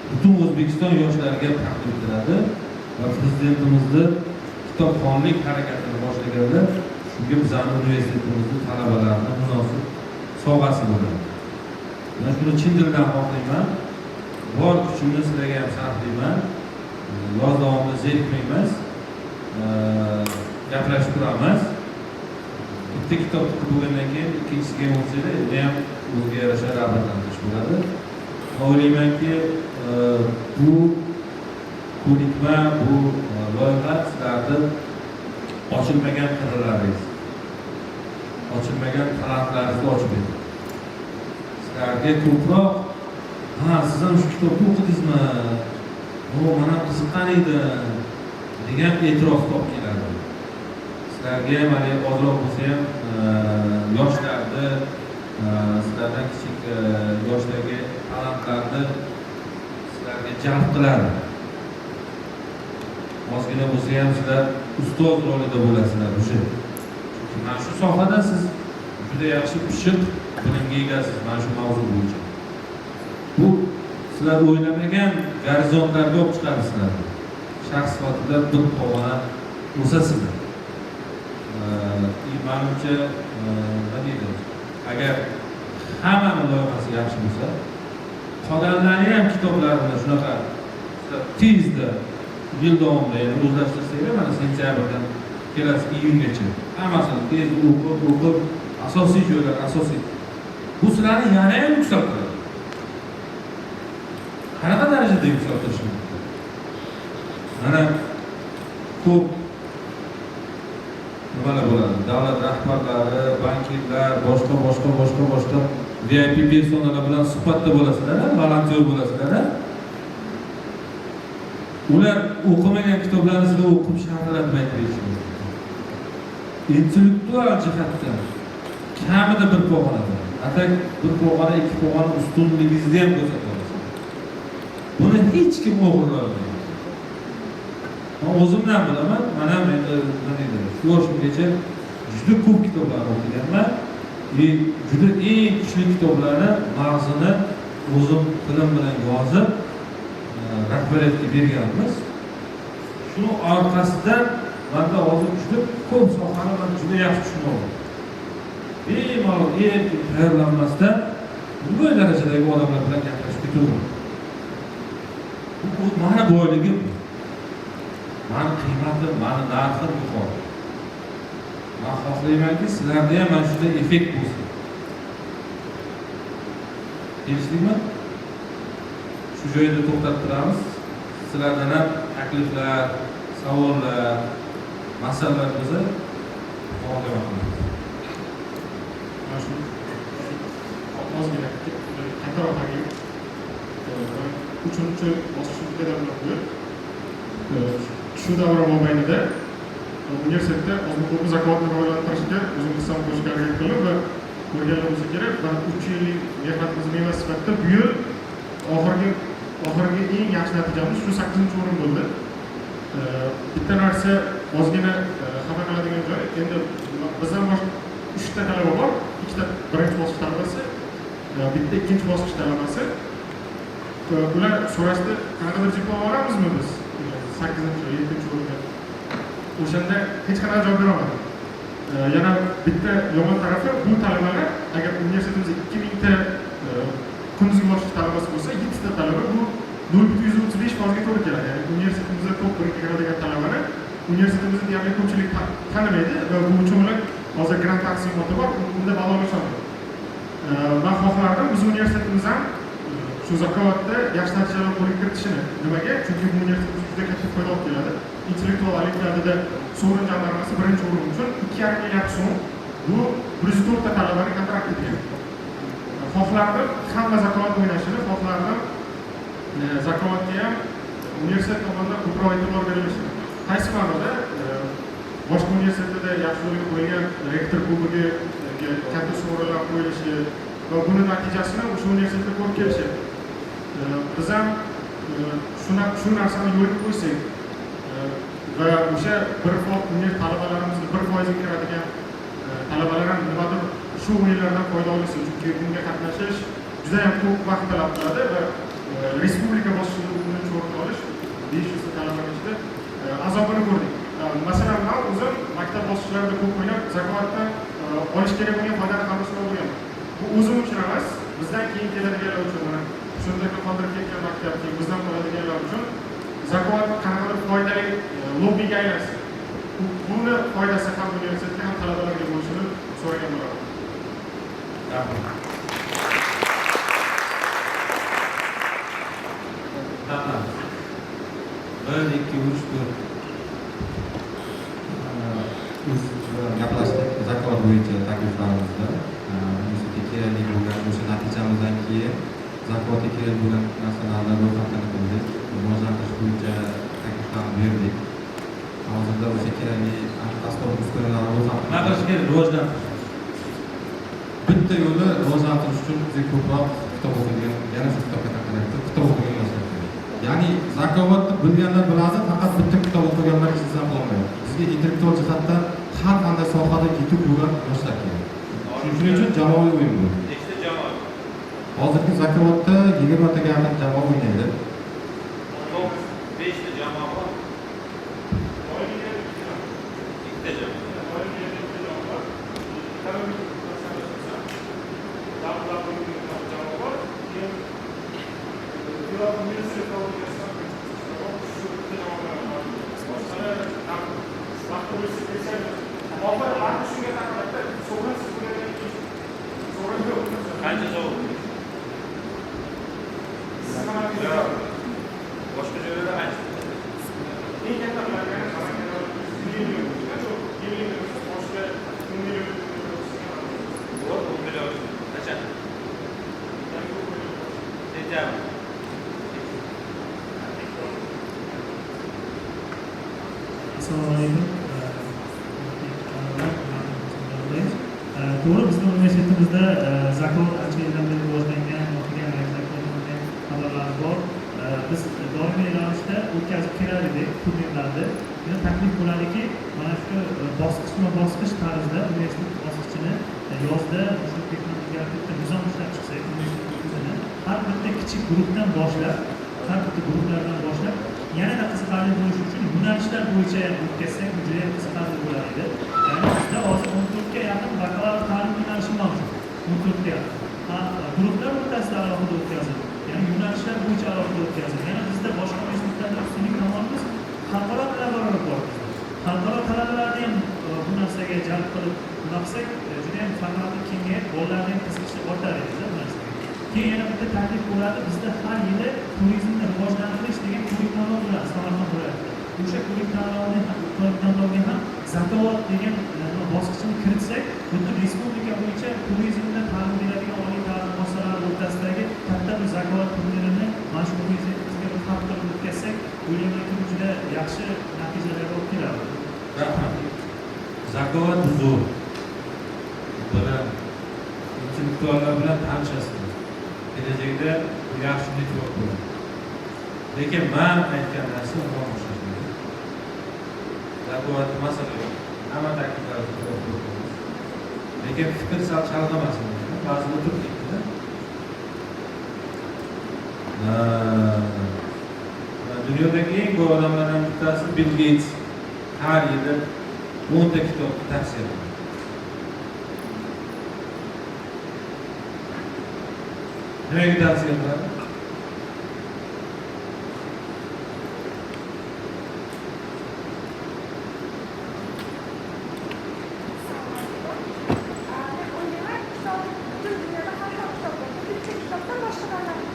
butun O'zbekiston yoshlariga taqdim etiladi va prezidentimizni kitobxonlik harakatini boshlaganda shunga bizani universitetimizni talabalarini munosib sovg'asi bo'ladi. Man shuni chin dildan xohlayman, bor kuchimni sizlarga ham sarflayman. Yoz davomida zerikmaymiz, gaplashib turamiz. Bitta kitob o'qib bo'lgandan keyin ikkinchisiga ham o'qisanglar, uni ham o'ziga yarasha rag'batlantirish bo'ladi. Man o'ylaymanki, bu ko'nikma, bu loyiha sizlarni ochilmagan qirralaringiz, ochilmagan talantlaringizni ochib beradi sizlarga. Ko'proq "Ha, siz ham shu kitobni o'qidingizmi? O, man ham qiziqqan edim" degan e'tirof olib keladi. Sizlarga ham haligi ozroq bo'lsa ham yoshlarni, sizlardan kichik yoshdagi talantlarni sizlarga jalb qiladi. Ozgina bo'lsa ham sizlar ustoz rolida bo'lasizlar уже, chunki mana shu sohada siz juda yaxshi pishiq bilimga egasiz. Mana shu mavzu bo'yicha bu sizlar o'ylamagan gorizontlarga olib chiqadi sizlarni. Shaxs sifatida bir pog'ona o'sasizlar. И manimcha, nima deydi, agar hammani loyihasi yaxshi bo'lsa, qolganlarni ham kitoblarini shunaqa sizlar tezda yil davomida ya'ni o'zlashtirsanglar, mana sentyabrdan kelasi iyungacha hammasini tez o'qib o'qib, asosiy joylar, asosiy, bu sizlarni yana ham yuksaltiradi. darajada yuksaltirish mumkin? Mana ko'p nimalar bo'ladi, davlat rahbarlari, bankirlar, boshqa boshqa boshqa boshqa VIP personalar bilan suhbatda bo'lasizlar, volontyor bo'lasizlar. Ular o'qimagan kitoblarni sizlar o'qib sharhlatib aytib berishingiz mumkin. Intellektual jihatdan kamida bir pog'onada, atak bir pog'ona, ikki pog'ona ustunligingizni ham ko'rsata olasiz. Buni hech kim o'g'irlolmaydi. Man o'zimdan bilaman, man ham endi nima deydi, shu yoshimgacha juda ko'p kitoblarni o'qiganman. И juda eng kuchli kitoblarni mag'zini o'zim tilim bilan yozib, rahbariyatga berganmiz. Shuni orqasidan manda hozir juda ko'p sohani man juda yaxshi tushunaman. Bemalol erkin tayyorlanmasdan bu darajadagi odamlar bilan gaplashib ketaverman. Bu mani boyligim, mani qiymatim, mani narxim yuqori. Man xohlaymanki, sizlarda ham mana shunday effekt bo'lsin. Kelishdikmi? Shu joyda to'xtatib turamiz. Sizlardan ham takliflar, savollar, masalalar bo'lsa, muhokama qilamiz. Mana shu ozgina kattaroq taklif. Uchinchi bosqich bitta qo'yib, shu davra mobaynida universitetda ozmi ko'pmi zakovatni rivojlantirishga o'zim hissam qo'shishga harakat qildim va ko'rganlar bo'lsa kerak, mana 3 yillik mehnatimiz mevasi sifatida bu yil oxirgi eng yaxshi natijamiz shu sakkizinchi o'rin bo'ldi. Bitta narsa ozgina xafa qiladigan joyi, endi bizdan boshqa uchta talaba bor, ikkita birinchi bosqich talabasi, bitta ikkinchi bosqich talabasi. Ular so'rashdi, qanaqadir diplom olamizmi biz sakkizinchi, yettinchi o'rinda. O'shanda hech qanaqa javob berolmadim. Yana bitta yomon tarafi, bu talabalar, agar universitetimizda 2000 ta kunduzgi bosqich talabasi bo'lsa, yettita talaba, bu 0,135%ga to'g'ri keladi. Ya'ni universitetimizda top birga kiradigan talabani universitetimizda deyarli ko'pchilik tanimaydi va bu uchun ular hozir grant taqsimoti bor, unda ball olisholmaydi. Man xohlardim, biz universitetimiz ham shu zakovatda yaxshi natijalar qo'lga kiritishini. Nimaga? Chunki bu universitetimizga juda katta foyda olib keladi. Intellektual olimpiadada sovrin jamg'armasi birinchi o'rin uchun 2,5 milliard so'm, bu 104 ta talabani kontrakt etgan. Xohlardim hamma zakovat o'ynashini, xohlardim zakovatga ham universitet tomonidan ko'proq e'tibor berilishini. Qaysi ma'noda? Boshqa universitetlarda yaxshi yo'lga qo'yilgan rektor kubogi katta sovrinlar qo'yilishi va buni natijasini o'sha universitetda ko'rib kelishyapti. Biz ham shu narsani yo'lga qo'ysak va o'sha bir talabalarimizni 1%ga kiradigan talabalar ham nimadir shu o'yinlardan foyda olishsin, chunki bunga qatnashish juda yam ko'p vaqt talab qiladi va respublika bosqichida 10-o'rinni olish 500 ta talabani ichida azobini ko'rdik. Masalan, man o'zim maktab bosqichlarida ko'p o'ynab, zakovatdan olish kerak bo'lgan foydani hammasini olganman. Bu o'zim uchun emas, bizdan keyin keladiganlar uchun, mana shunda qoldirib ketgan maktab, keyin bizdan qoladiganlar uchun zakovat qanaqadir foydali lobbiga aylansin. Buni foydasi ham universitetga, ham talabalarga bo'lishini so'ragan bo'lardim. Rahmat. Rahmat. Bir, ikki, uch, to'rt. Biz gaplashdik zakovat bo'yicha takliflarimizda. Universitetga kerakli bo'lgan o'sha natijamizdan keyin zakovatga kerak bo'lgan narsalarni ro'yxatdan qildik, rivojlantirish bo'yicha takliflarni berdik. Hozirda o'sha kerakli asbob uskunalarni ro'yxatdan Nima qilish kerak? Rivojlantirish. Bitta yo'li, rivojlantirish uchun bizga ko'proq kitob o'qiydigan, yana shu kitobga taqalyapti, kitob o'qigan yoshlar kerak. Ya'ni zakovatni bilganlar biladi, faqat bitta kitob o'qiganlar hech narsa qilolmaydi. Bizga intellektual jihatdan har qanday sohada yetuk bo'lgan yoshlar kerak. Shuning uchun jamoaviy o'yin bu. Nechta jamoa? Hozirgi zakovatda 20 taga yaqin jamoa o'ynaydi. Top beshta jamoa bor. Ikkita jamoa. Qancha javob? Yo'q. Sentyabr. Assalomu alaykum. To'g'ri, bizni universitetimizda zakovat ancha yildan beri rivojlangan, o'qigan maktablarning xabarlari bor. Biz doimiy ravishda o'tkazib kelar edik turnirlarni. Buni taklif bo'ladiki, mana shu bosqichma-bosqich tarzda universitet bosqichini yozda shu bitta nizom ishlab chiqsak, universitet har bitta kichik guruhdan boshlab, har bitta guruhlardan boshlab yanada qiziqarli bo'lishi uchun yo'nalishlar bo'yicha ham o'tkazsak, bu juda ham qiziqarli bo'lar edi. Ya'ni bizda hozir 14 ga yaqin bakalavr ta'lim yo'nalishi mavjud. 14 ga yaqin. Ha, guruhlar o'rtasida alohida o'tkazildi. Ya'ni yo'nalishlar bo'yicha alohida o'tkazildi. Yana bizda boshqa universitetlardan ustunlik tomonimiz xalqaro talabalar bor bizda. Xalqaro talabalarni ham bu narsaga jalb qilib nima qilsak, juda ham formati kengayib, bolalarning ham qiziqishi ortar edi bu narsaga. Keyin yana bitta taklif bo'ladi, bizda har yili turizmni rivojlantirish degan ko'rik tanlov bo'ladi Samarqand viloyatida. O'sha ko'rik tanlovga ham zakovat degan bosqichini kiritsak, butun respublika bo'yicha turizmda ta'lim beradigan oliy ta'lim muassasalari o'rtasidagi katta bir zakovat turnirini mana shu universitetimizga bir farq qilib o'tkazsak, o'ylaymanki, bu juda yaxshi natijalarga olib keladi. Rahmat. Zakovat bu zo'r. Bilan intellektuallar bilan tanishasiz. Kelajakda bu yaxshi network bo'ladi. Lekin men aytgan narsa umuman boshqa. Zakovat masala yo'q. Hamma takliflarni to'g'ri qo'yamiz. Lekin fikr sal chalg'amasin. Ba'zi o'tirib ketdi-da. Dunyodagi eng boy odamlardan bittasi Bill Gates har yili 10 ta kitobni tavsiya qiladi. Nimaga tavsiya qiladi? Men o'ylayman, kitob butun dunyoda har xil kitob bor. Bitta kitobdan boshqa davlatni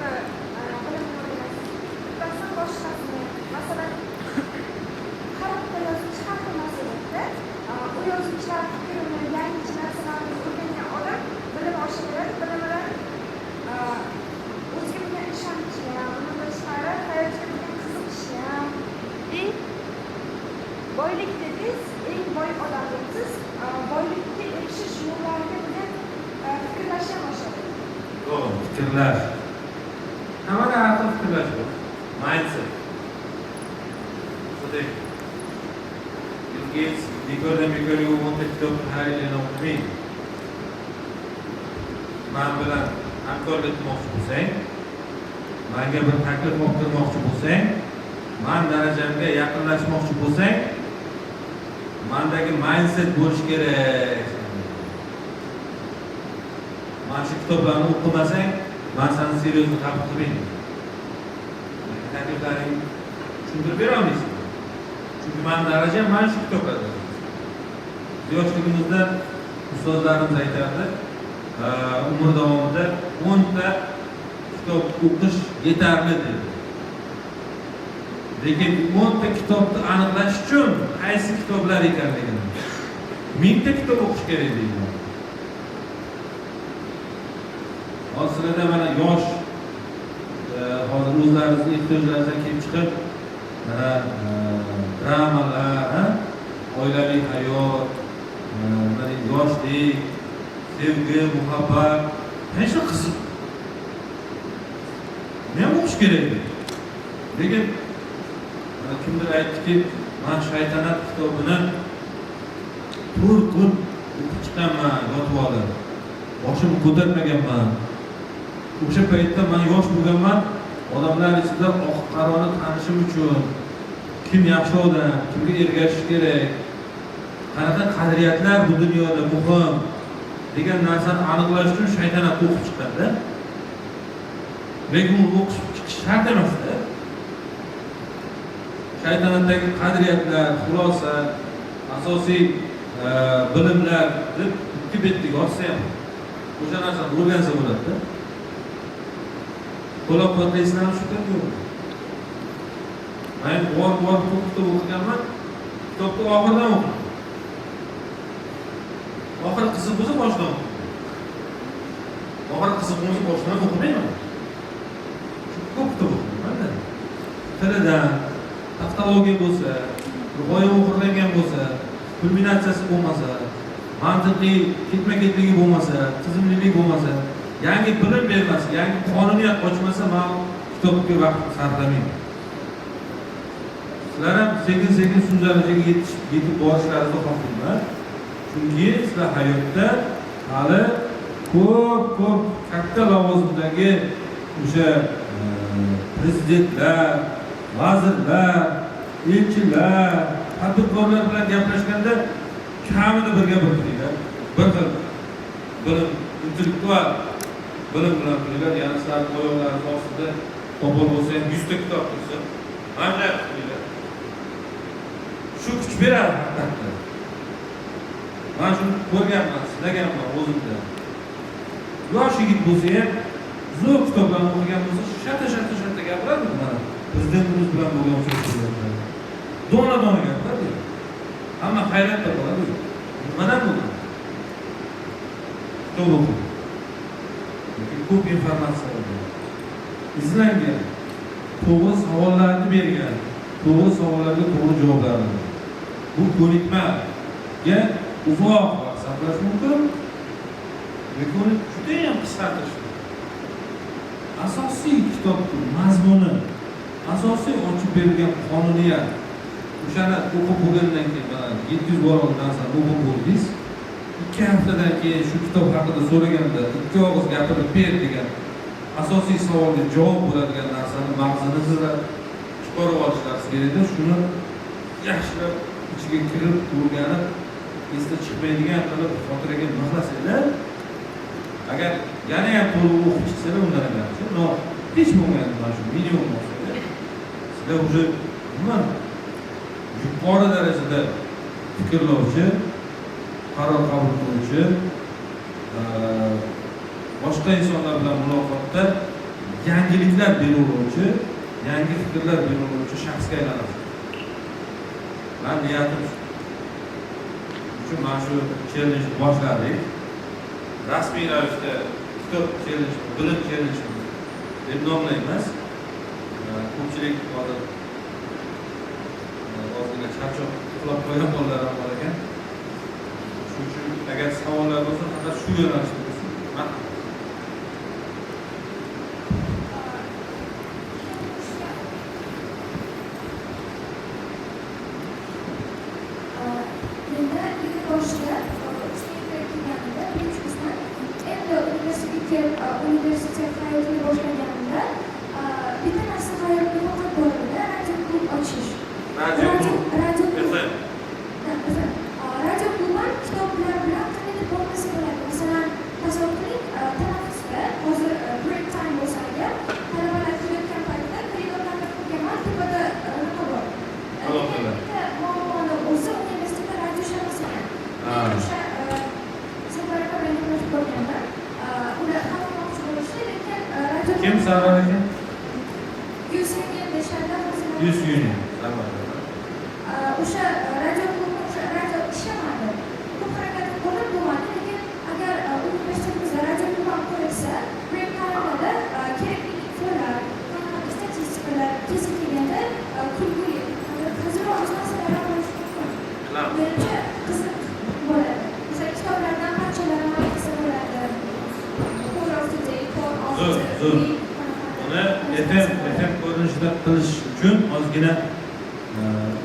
bilimini o'rganasiz. Bittasini boshqasini. Masalan, har bitta yozuvchi har xil narsa aytadi. U yozuvchilar fikrini, yangicha narsalarni o'rgangan odam bilimi oshaveradi, bilimidan o'ziga bo'lgan ishonchi ham, undan tashqari hayotga bo'lgan qiziqishi ham. И boylik dedingiz, eng boy odam dedingiz, boylikka erishish yo'llariga bo'lgan fikrlash ham oshadi. To'g'ri, fikrlash. Hammada har xil fikrlash bor. Mindset. Shunday. Bill Gates bekordan bekorga 10 ta kitobni har yili e'lon qilmaydi. Men bilan hamkorlik qilmoqchi bo'lsang, menga bir taklif olib kirmoqchi bo'lsang, men darajamga yaqinlashmoqchi bo'lsang, mendagi mindset bo'lishi kerak. Mana shu kitoblarni o'qimasang, men seni серьезно qabul qilmayman. Takliflaringni tushuntirib bera olmaysan. Chunki meni darajam mana shu kitoblarda. Yoshligimizda ustozlarimiz aytardi, umr davomida 10 ta kitob o'qish yetarli dedi. Lekin 10 ta kitobni aniqlash uchun qaysi kitoblar ekanligini 1000 ta kitob o'qish kerak deydi. Hozir sizlarda mana yosh, hozir o'zlaringizni ehtiyojlaringizdan kelib chiqib, mana dramalar, oilaviy hayot, mana yoshlik, sevgi, muhabbat, mana shu qiziq. Buni ham o'qish kerak edi. Lekin mana kimdir aytdiki, men Shaytanat kitobini 4 kun o'qib chiqqanman, yotib olib. Boshimni ko'tarmaganman. O'sha paytda men yosh bo'lganman, odamlar ichida oq qaroni tanishim uchun kim yaxshi odam, kimga ergashish kerak, qanaqa qadriyatlar bu dunyoda muhim degan narsani aniqlash uchun Shaytanatni o'qib chiqqanda. Lekin uni o'qish chiqish shart emasda. Shaytanatdagi qadriyatlar, xulosa, asosiy bilimlar deb 2 betlik yozsa ham o'sha narsani o'rgansa bo'ladi-da. Qo'llab-quvvatlaysizlarmi shu yerda yo'qmi? Men bor ko'p kitob o'qiganman, kitobni oxiridan o'qidim. Oxiri qiziq bo'lsa boshidan o'qidim. Oxiri qiziq bo'lsa boshidan o'qimayman. Tilidan тавтология bo'lsa, g'oya o'g'irlangan bo'lsa, kulminatsiyasi bo'lmasa, mantiqiy ketma ketligi bo'lmasa, tizimlilik bo'lmasa, yangi bilim bermasa, yangi qonuniyat ochmasa, man kitobga vaqt sarflamayman. Sizlar ham sekin sekin shu darajaga yetib borishlaringizni xohlayman, chunki sizlar hayotda hali ko'p ko'p katta lavozimdagi o'sha prezidentlar, vazirlar, elchilar, tadbirkorlar bilan gaplashganda kamida birga bir turinglar, bir xil bilim, intellektual bilim bilan turinglar. Ya'ni sizlarni oyoqlaringiz ostida topol bo'lsa ham 100 ta kitob tursin, mana bunday qilib turinglar. Shu kuch beradi haqiqatda. Man shuni ko'rganman, sinaganman o'zimda. Yosh yigit bo'lsa ham, zo'r kitoblarni o'qigan bo'lsa, shata shata shata gapiradi. Mana prezidentimiz bilan bo'lgan uchrashuvlarda dona dona gapiradi, hamma hayratda qoladi. Nimadan bo'lgan? Kitob o'qidi yoki ko'p informatsiya olgan, izlangan, to'g'ri savollarni bergan, to'g'ri savollarga to'g'ri javoblar olgan. Bu ko'nikmaga uzoq vaqt sarflash mumkin yoki uni judayam qisqartirish mumkin. Asosiy kitobni mazmuni, asosiy ochib berilgan qonuniyat, o'shani o'qib bo'lgandan keyin, mana 700 varaq narsani o'qib bo'ldingiz, 2 haftadan keyin shu kitob haqida so'raganda ikki og'iz gapirib ber degan asosiy savolga javob bo'ladigan narsani mag'zini sizlar chiqarib olishlaringiz kerakda. Shuni yaxshilab ichiga kirib, o'rganib, esda chiqmaydigan qilib xotiraga mixlasanglar, agar yana ham to'liq o'qib chiqsanglar, undan ham yaxshi. Но hech bo'lmaganda mana shu minimum olsanglar, sizlar уже umuman yuqori darajada fikrlovchi, qaror qabul qiluvchi, boshqa insonlar bilan muloqotda yangiliklar beraveruvchi, yangi fikrlar beraveruvchi shaxsga aylanasiz. Man niyatim shu uchun mana shu challenge boshladik. Rasmiy ravishda kitob challenge, bilim challenge deb nomlaymiz. Ko'pchilik hozir ozgina charchoq, uxlab qolgan bolalar ham bor ekan. Shuning uchun agar savollar bo'lsa, faqat shu yo'nalishda bo'lsin. Marhamat. Menda yil boshida universitetga kelganimda, birinchi kursdan endi universitetga, universitet hayotini boshlaganimda bitta narsa hayotimda faqat bor edi: radio klub ochish. Radio klub. Radio klub. FM. Ha, FM. Radio klub ham kitoblar bilan qandaydir bog'lasa bo'ladi. Masalan, tasavvur qiling, tanaffusda, hozir break time bo'lsa agar, talabalar kelayotgan paytida koridorlarda ko'rganman, tepada unaqa bor. Aloqalar. Bitta muammoni o'zi universitetda radio ishlamas ekan. Men o'sha Sarvar aka bilan gaplashib ko'rganman. Ular qatnashmoqchi bo'lishdi, lekin radio Kim Sarvar aka? Yuz deyishadi hozir. Yuz Union. Sarvar aka. O'sha radio klubi, o'sha radio ishlamadi. Ko'p harakat qilib bo'lmadi, lekin agar universitetimizda radio klub ham qo'yilsa, break timelarda kerakli infolar, qanaqa statistikalar kezi kelganda, kulguli, hazilomuz narsalar ham bo'lishi mumkin. Qilamiz. Menimcha, qiziq bo'ladi. Masalan, kitoblardan parchalar ham aytsa bo'ladi. Quote of the day, quote of Zo'r, the zo'r. week, qanaqa Uni FM ko'rinishida qilish uchun ozgina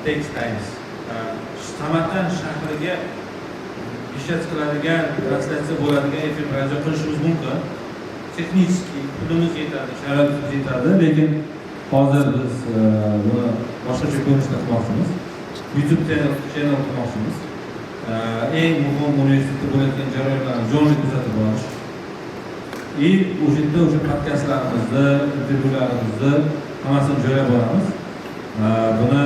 takes times. Samarqand shahriga вещать qiladigan, translyatsiya bo'ladigan FM radio qilishimiz mumkin. Texnически pulimiz yetadi, sharoitimiz yetadi, lekin hozir biz buni boshqacha ko'rinishda qilmoqchimiz. YouTube channel qilmoqchimiz. Eng muhim universitetda bo'layotgan jarayonlarni jonli kuzatib borish. И o'sha yerda o'sha podkastlarimizni, intervyularimizni hammasini joylab boramiz. Buni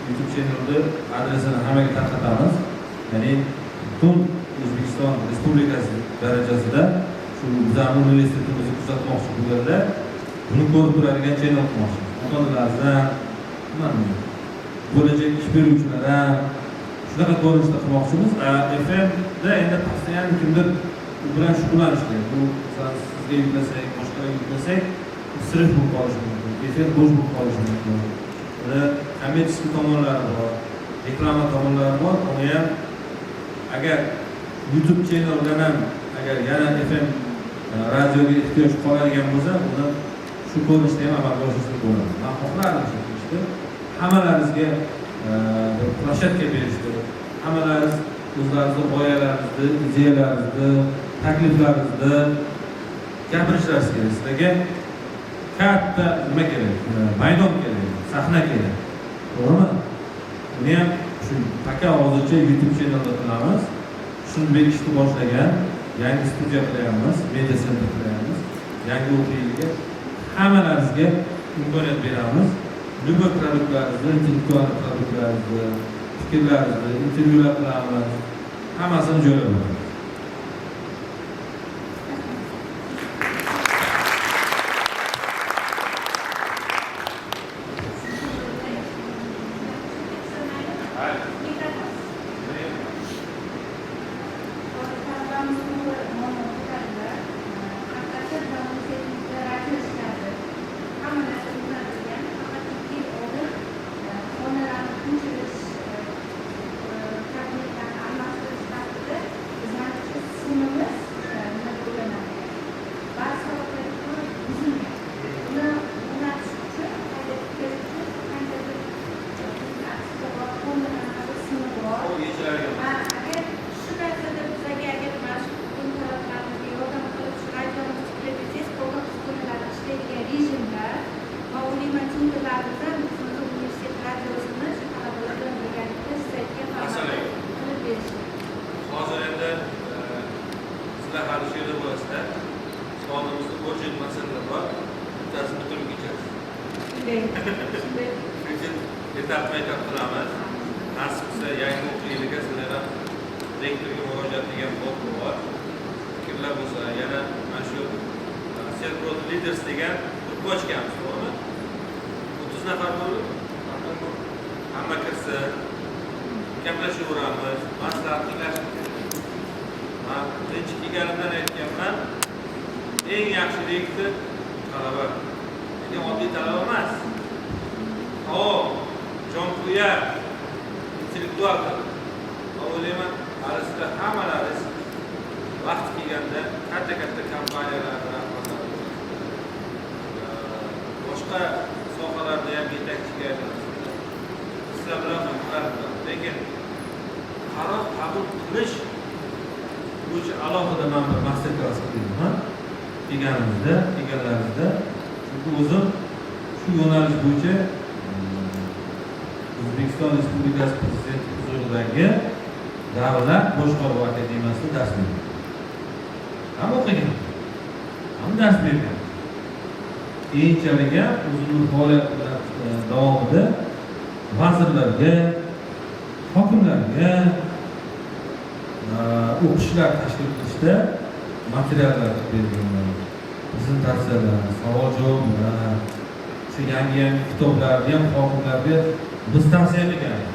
YouTube channelni adresini hammaga tarqatamiz. Ya'ni butun O'zbekiston Respublikasi darajasida shu bizlarni universitetimizni kuzatmoqchi bo'lganlar buni ko'rib turadigan channel qilmoqchimiz. Ota-onalardan, nima bo'lajak ish beruvchilar ham shunaqa ko'rinishda qilmoqchimiz. FMda endi постоянно kimdir u bilan shug'ullanish kerak. Bu masalan sizga yuklasak, boshqalarga yuklasak, срыв bo'lib qolishi mumkin. Chunki efir bo'sh bo'lib qolishi mumkin. Uni коммерческий tomonlari bor, reklama tomonlari bor. Uni ham agar YouTube channeldan ham agar yana FM radioga ehtiyoj qoladigan bo'lsa, uni shu ko'rinishda ham amalga oshirsak bo'ladi. Man xohlardim shu ishni. Hammalaringizga bir площадка berishdi. Hammalaringiz o'zlaringizni g'oyalaringizni, ideyalaringizni, takliflaringizni gapirishlaringiz kerak. Sizlarga katta nima kerak? Maydon kerak, sahna kerak. To'g'rimi? Buni ham shu пока hozircha YouTube channelda qilamiz. Shuni bekishni boshlagan, yangi studiya qilyapmiz, media center qilyapmiz. Yangi o'quv yiliga hammalaringizga imkoniyat beramiz. Любой продукт laringizni, intellektual продукт laringizni, fikrlaringizni, intervyular qilamiz. Hammasini joylab beramiz. Agar shu narsada bizlarga, agar mana shu talabalarimizga yordam qilib, shu radiomizni tiklab bersangiz, ko'proq uskunalar ishlaydigan rejimda va o'ylayman, tinkerlarimiz ham bizni universitet radiosini shu talabalar bilan birgalikda siz aytgan Masala yo'q. qilib berishi. Hozir endi sizlar hali shu yerda bo'lasizlar. Oldimizda очередь masalalar bor. Bittasini bitirib ketasiz. Shunday, shunday. Shuning uchun etapma-etap qilamiz. Nasib qilsa, yangi o'quv yiliga sizlar ham rektorga murojaat degan bot bor. Fikrlar bo'lsa, yana mana shu Silk Road Leaders degan gruppa ochganmiz, to'g'rimi? 30 nafar bo'ldi. Hamma kirsa, gaplashaveramiz, maslahat tinglashimiz kerak. Man birinchi kelganimdan aytganman, eng yaxshi rektor talaba. Lekin oddiy talaba emas. Faol, jonkuyar, intellektual talaba. Man o'ylayman, hali sizlar hammalaringiz vaqti kelganda katta-katta kompaniyalar rahbarlari bo'lasizlar. Boshqa sohalarda ham yetakchiga aylanasizlar. Sizlar bilan hamkorlik qilamiz. Lekin qaror qabul qilish bo'yicha alohida man bir master klass qilganman. Kelganimizda, kelganlarimizda, chunki o'zim shu yo'nalish bo'yicha O'zbekiston Respublikasi Prezidenti huzuridagi Davlat boshqaruv akademiyasida dars bergan. Ham o'qigan, ham dars bergan. Keyinchalik ham o'zimning faoliyat bilan davomida vazirlarga, hokimlarga o'qishlar tashkil qilishda materiallar qilib berganman, prezentatsiyalar, savol javoblar, shu yangi kitoblarni ham hokimlarga biz tavsiya qilganmiz.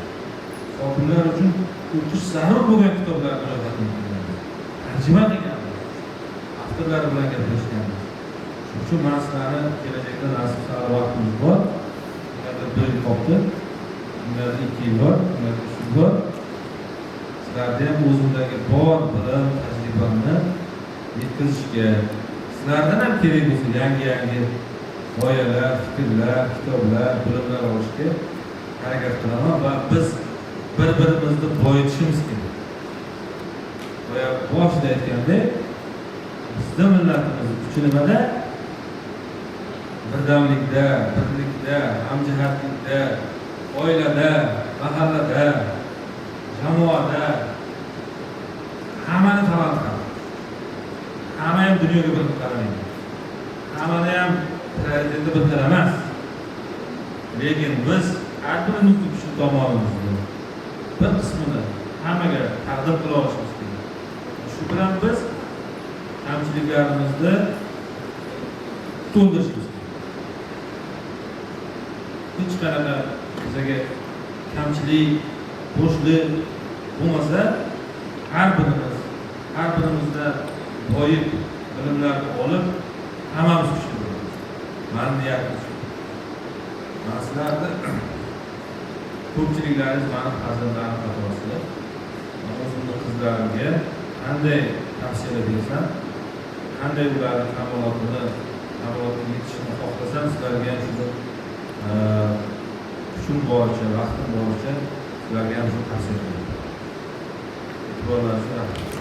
Hokimlar uchun o'qish zarur bo'lgan kitoblarni ro'yxatdan qilganmiz, tarjima qilganmiz, avtorlar bilan gaplashganmiz. Shuning uchun man sizlarni kelajakda nasib qilsa vaqtimiz bor. Ularda 1 yil qolibdi, ularda 2 yil bor, ularda 3 yil bor. Sizlarda ham o'zimdagi bor bilim, tajribamni yetkazishga, sizlardan ham kerak bo'lsa yangi-yangi g'oyalar, fikrlar, kitoblar, bilimlar olishga harakat qilaman va biz bir-birimizni boyitishimiz kerak. Boya boshida aytgandek, bizni millatimizni kuchi nimada? Birdamlikda, birlikda, hamjihatlikda, oilada, mahallada, jamoada hammani talant qiladi. Hamma ham dunyoga bir xil qaramaydi. Hammani ham prioriteti bir xil emas. Lekin biz har birimizni kuchli tomonimizni bir qismini hammaga taqdim qila olishimiz kerak. Shu bilan biz kamchiliklarimizni to'ldirishimiz kerak. Hech qanaqa bizga kamchilik, bo'shlik bo'lmasa, har birimizda boyib bilimlarni olib, hammamiz kuchli bo'lamiz. Mani niyatim shu. Man sizlarni ko'pchiliklaringiz mani farzandlarim qatorasizlar. Man o'zimni qizlarimga qanday tavsiyalar bersam, qanday ularni kamolotga yetishini xohlasam, sizlarga ham shuni kuchim boricha, vaqtim boricha sizlarga ham shuni tavsiya qilaman. E'tiborlaringizga rahmat.